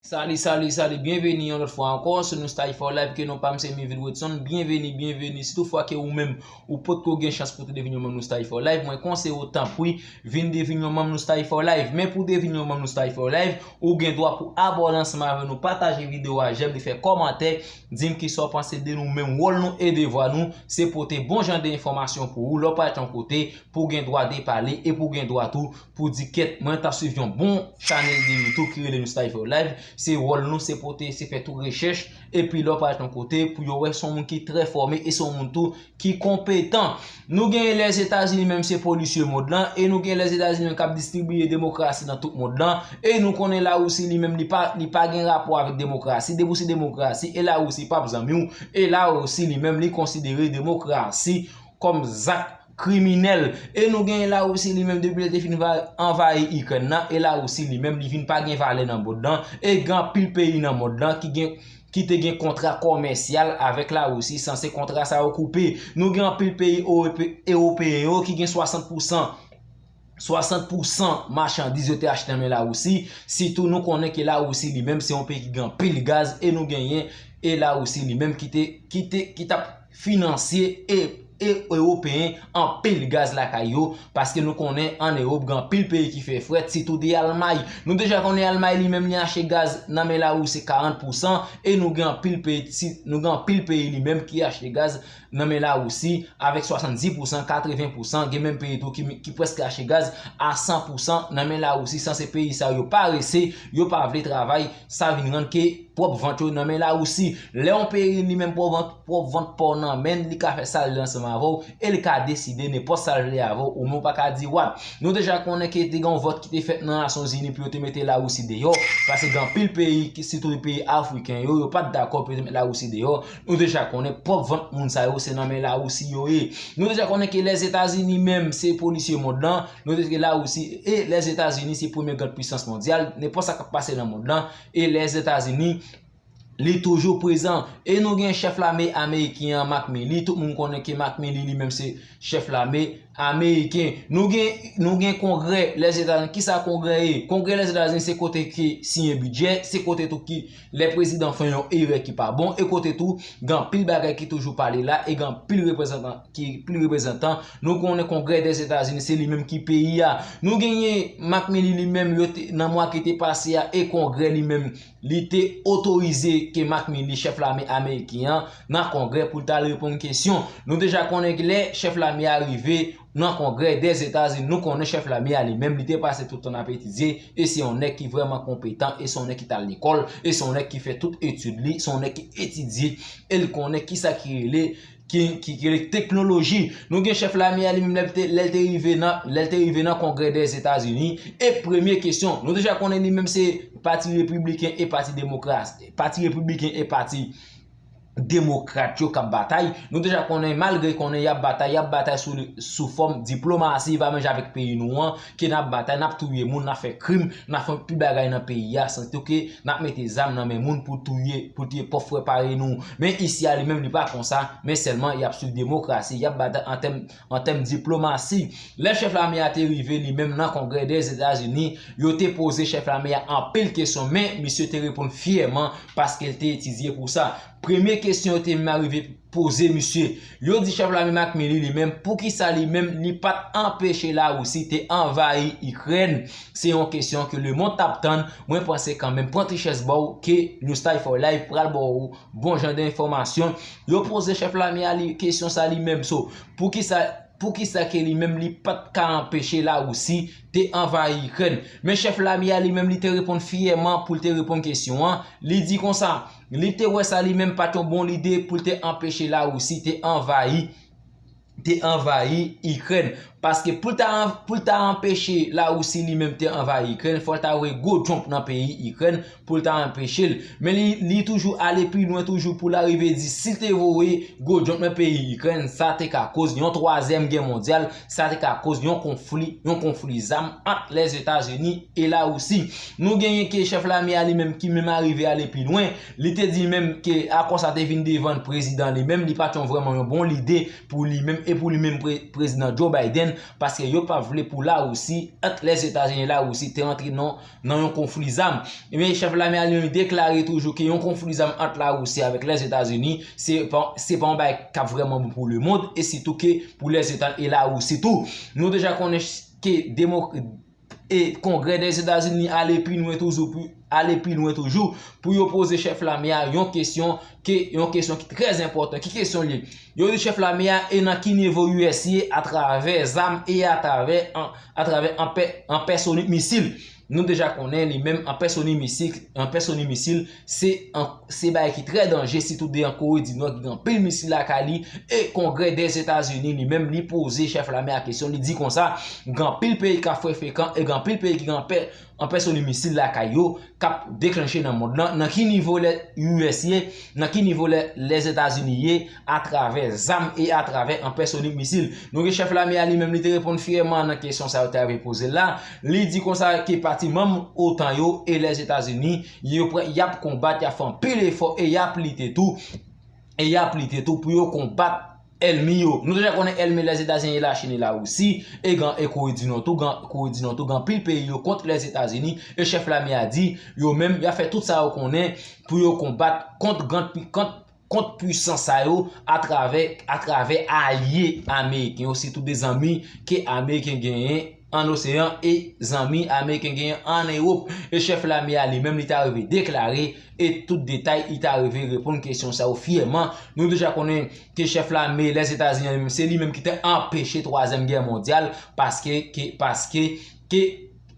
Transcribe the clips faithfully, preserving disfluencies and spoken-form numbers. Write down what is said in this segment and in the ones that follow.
Sali, sali, sali, byenveni yon lòt fwa ankò sou Nou Style for Life, ke non pa m se Mivil Wetson, byenveni, byenveni, si toutfwa ke ou menm, ou potko gen chans pou te devin yon manm Nou Style for Life, mwen konseye w tanpri, vin devin yon manm Nou Style for Life, men pou devin yon manm Nou Style for Life, ou gen dwa pou abòne ansanm avè nou, pataje videyo a, jèm li, fè kòmantè, di m kisa w panse de nou menm, wòl nou e devwa nou, se pote bon jan de enfòmasyon pou ou, lè w parèt yon kote, pou w gen dwa de pale e pou w gen dwa tou pou di kèt, mwen t ap swiv yon bon chanèl de YouTube ki rele Nou Style for Life. Se wòl nou, se pote, se fè tout rechèch. Epi lè w parèt yon kote, pou yo wè se yon moun ki trè fòme e se yon moun tou ki konpetan. Nou genyen Lèzetazini menm se polisye mond lan e nou gen Lèzetazini menm k ap distribiye demokrasi nan tout mond lan e nou konnen Larisi li menm li pa, li pa gen rapò avèk demokrasi. Depi w se demokrasi e Larisi p ap zanmi w e Larisi li menm li konsidere demokrasi kòm zak kriminèl. E nou genyen Larisi li menm depi lè te fin anvayi Ikrèn nan e Larisi li menm li vin pa gen valè nan mond lan e gen anpil peyi nan mond lan ki gen ki te gen kontra kòmèsyal avèk Larisi, sanse kontra sa yo koupe. Nou gen anpil peyi ewopeyen yo ki gen swasant pousan swasant pousan machandiz yo te achte nan men Larisi. Sitou nou konnen ke Larisi li menm se yon peyi ki gen anpil gaz e nou genyen e Larisi li menm ki te ki te ki t ap finanse e e ewopeyen anpil gaz lakay yo, paske nou konnen an Ewòp gen anpil peyi ki fè frèt, sitou de Almay. Nou deja konnen Almay li menm li achte gaz nan men Larisi karant pousan e nou gen anpil peyi, nou gen anpil peyi li menm ki achte gaz nan men Larisi avèk swasanndis pousan, katreven pousan, gen menm peyi tou ki, ki prèske achte gaz a san pousan nan men Larisi, sanse peyi sa yo parese, yo pa vle travay, sa vin rann ke pwòp vant yo nan men Larisi. Lè yon peyi li menm pwòp vant, pwòp vant pa w nan men l, li ka fè sa l vle ansanm avè w e li ka deside nenpòt sa l vle avè w, ou menm ou pa ka di what. Nou deja konnen ke te gen yon vòt ki te fèt nan Nasyonzini pou yo te mete Larisi deyò, paske gen anpil peyi, ki sitou peyi afriken yo, yo pa t dakò pou yo te met Larisi deyò. Nou deja konnen pwòp vant moun sa yo se nan men Larisi yo ye. Nou deja konnen ke Lèzetazini menm se polisye mond lan, nou deja ke Larisi e Lèzetazini se premye gran pwisans mondyal, nenpòt sa k ap pase nan mond lan e Lèzetazini li toujou prezan. E nou gen chèf lame ameriken an, Mark Milley. Tout moun konnen ke Mark Milley li menm se chèf lame ameriken. Nou gen, nou gen kongrè Lèzetazini. Kisa kongrè ye? Kongrè Lèzetazini se kote ki siyen bidjè, se kote tou ki lè prezidan fè yon erè ki pa bon, e kote tou gen anpil bagay ki toujou pale la, e gen anpil reprezantan ki pil reprezantan. Nou konnen kongrè Dèzetazini se li menm ki peyi a. Nou genyen Mark Milley li menm yo te, nan mwa ki te pase a, e kongrè li menm li te otorize ke Mark Milley, chèf lame ameriken an, nan kongrè pou l t al reponn kesyon. Nou deja konnen ke lè chèf lame a rive nan kongrè Dèzetazini, nou konnen chèf lame a li menm li te pase tout tan ap etidye e se yon nèg ki vrèman konpetan e se yon nèg ki t al lekòl e se yon nèg ki fè tout etid li, se yon nèg ki etidye e l konnen kisa ki rele ki, ki, ki rele teknoloji. Nou gen chèf lame a li menm lè l te, lè l te rive nan, lè l te rive nan kongrè Dèzetazini e premye kesyon, nou deja konnen li menm se pati repibliken e pati demokrat, pati repibliken e pati demokrat yo k ap batay. Nou deja konnen malgre konnen y ap batay, y ap batay sou, sou fòm diplomasi, pa menm jan avèk peyi nou an, ke n ap batay, n ap touye moun, n ap fè krim, n ap fè anpil bagay nan peyi a, sitou ke n ap mete zam nan men moun pou touye, pou touye pòv frè parèy nou. Men isi a li menm li pa konsa, men sèlman y ap swiv demokrasi, y ap batay an tèm, an tèm diplomasi. Lè chèf lame a te rive li menm nan kongrè Dèzetazini, yo te poze chèf lame a anpil kesyon, men misye te reponn fyèman paske l te etidye pou sa. Premye kesyon yo te menm arive poze misye. Yo di chèf lame Mark Milley li menm, poukisa li menm li pa t anpeche Larisi te anvayi Ikrèn? Se yon kesyon ke lemonn t ap tann. Mwen panse kanmenm, pran ti chèz ba w, ke New Style for Life pral ba w bon jan de enfòmasyon. Yo poze chèf lame a li kesyon sa li menm. So, poukisa, poukisa ke li menm li pa t ka anpeche Larisi te anvayi Ikrèn? Men chèf lame a li menm li te reponn fyèman pou l te reponn kesyon an. Li di konsa, li te wè sa li menm pa t yon bon lide pou l te anpeche Larisi te anvayi, te anvayi Ikrèn. Paske pou l ta, pou l ta anpeche Larisi li menm te anvayi Ikrèn, fò l ta voye gwo dwonn nan peyi Ikrèn pou l ta anpeche l. Men li, li toujou ale pi lwen toujou pou l arive di si l te voye gwo dwonn nan peyi Ikrèn, sa te ka koz yon twazyèm gè mondyal, sa te ka koz yon konfli, yon konfli zam ant Lèzetazini e Larisi. Nou genyen ke chèf lame a li menm ki menm arive ale pi lwen. Li te di menm ke akò sa te vin devan prezidan li menm, li pa t yon vrèman yon bon lide pou li menm e pou li menm pre-, prezidan Joe Biden. paske yo pa vle pou Larisi, ant Lèzetazini e Larisi, te antre nan, nan yon konfli zam. Ebyen, chèf lame a li menm deklare toujou ke yon konfli zam ant Larisi avèk Lèzetazini, se pa, se pa yon bagay k ap vrèman bon pou lemonn, e sitou ke pou Lèzetazini e Larisi tou. Nou deja konnen ke demo-, e Kongrè Dèzetazini ale pi lwen toujou, pou, ale pi lwen toujou, pou yo poze chèf lame a yon kesyon, ke, yon kesyon ki trè enpòtan. Ki kesyon li ye? Yo di chèf lame a, e nan ki nivo U S ye atravè zam e atravè, an, atravè anpè-, anpèsonik misil? Nou deja konnen li menm anpèsonik misil, anpèsonik misil, se an, se bagay ki trè danje, sitou de an Kore di Nò ki gen anpil misil lakay li, e Kongrè Dèzetazini li menm li poze chèf lame a kesyon, li di konsa, gen anpil peyi k ap fè frekan, e gen anpil peyi ki gen anpè-, anpèsonik misil lakay yo, k ap deklanche nan mond lan, nan ki nivo lè U S ye, nan ki nivo lè Lèzetazini ye, atravè zam e atravè anpèsonik misil. Nou gen chèf lame a li menm, li te reponn fyèman nan kesyon sa yo te rive poze l la. Li di konsa ke pati manm otan yo e Lèzetazini, yo pran, y ap konbat, y ap fè anpil efò e y ap lite tou, e y ap lite tou pou yo konbat ènmi yo. Nou deja konnen ènmi Lèzetazini e Lachin e Larisi, e gen, e Kore di Nò tou, gen, Kore di Nò tou, gen anpil peyi yo kont Lèzetazini, e chèf lame a di, yo menm, y ap fè tout sa yo konnen pou yo konbat kont gran pi-, kont, kont pwisans sa yo atravè, atravè alye ameriken yo, sitou de zanmi ke Ameriken genyen an oseyan e zanmi Ameriken genyen an Ewòp. E chèf lame a li menm, li ta rive deklare, e tout detay, li ta rive reponn kesyon sa yo fyèman. Nou deja konnen ke chèf lame Lèzetazini an li menm, se li menm ki te anpeche twazyèm gè mondyal, paske, ke, paske, ke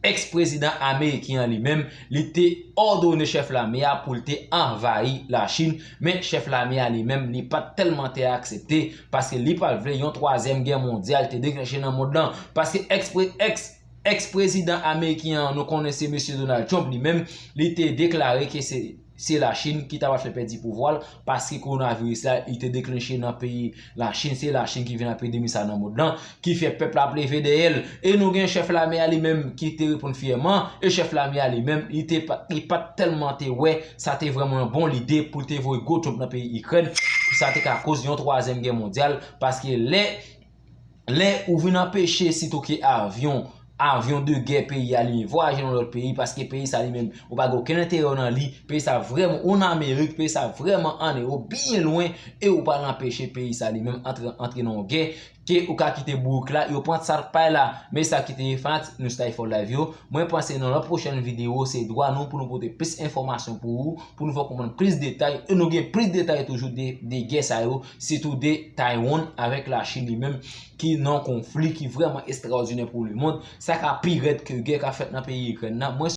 èks prezidan ameriken an li menm, li te òdone chèf lame a pou l te anvayi Lachin, men chèf lame a li menm, li pa t tèlman te aksepte, paske li pa t vle yon twazyèm gè mondyal te deklanche nan mond lan, paske èks pre-, èks, èks prezidan ameriken an, nou konnen se mesye Donald Trump li menm, li te deklare ke se, se Lachin ki ta pral fè pèdi pouvwa l, paske kowonaviris la, li te deklanche nan peyi Lachin, se Lachin ki vin ap ede misye nan mond lan, ki fè pèp la ap leve dèyè l. E nou gen chèf lame a li menm ki te reponn fyèman, e chèf lame a li menm, li te pa, li pa t tèlman te wè sa te vrèman yon bon lide pou l te voye gwo twonp nan peyi Ikrèn, pou sa te ka koz yon twazyèm gè mondyal, paske lè, lè ou vin anpeche sitou ke avyon, avyon de gè peyi a li vwayaje nan lòt peyi, paske peyi sa li menm, ou pa gen okenn enterè nan li, peyi sa vrèman, ou nan Amerik, peyi sa vrèman an Ewòp, byen lwen, e ou pral anpeche peyi sa li menm antre, antre nan yon gè, ke ou ka kite bourik la, yo pran sa k pa yo la. Men sa ki te fanatik News Skyfall Live yo. Mwen panse nan lòt pwochèn videyo, se dwa nou pou nou pote plis enfòmasyon pou ou, pou nou fè w konprann plis detay, e nou gen plis detay toujou de, de gè sa yo, sitou de Taiwan avèk Lachin li menm, ki nan konfli ki vrèman ekstraòdinè pou lemonn. Sa ka pi rèd ke gè k ap fèt nan peyi Ikrèn nan. Mwen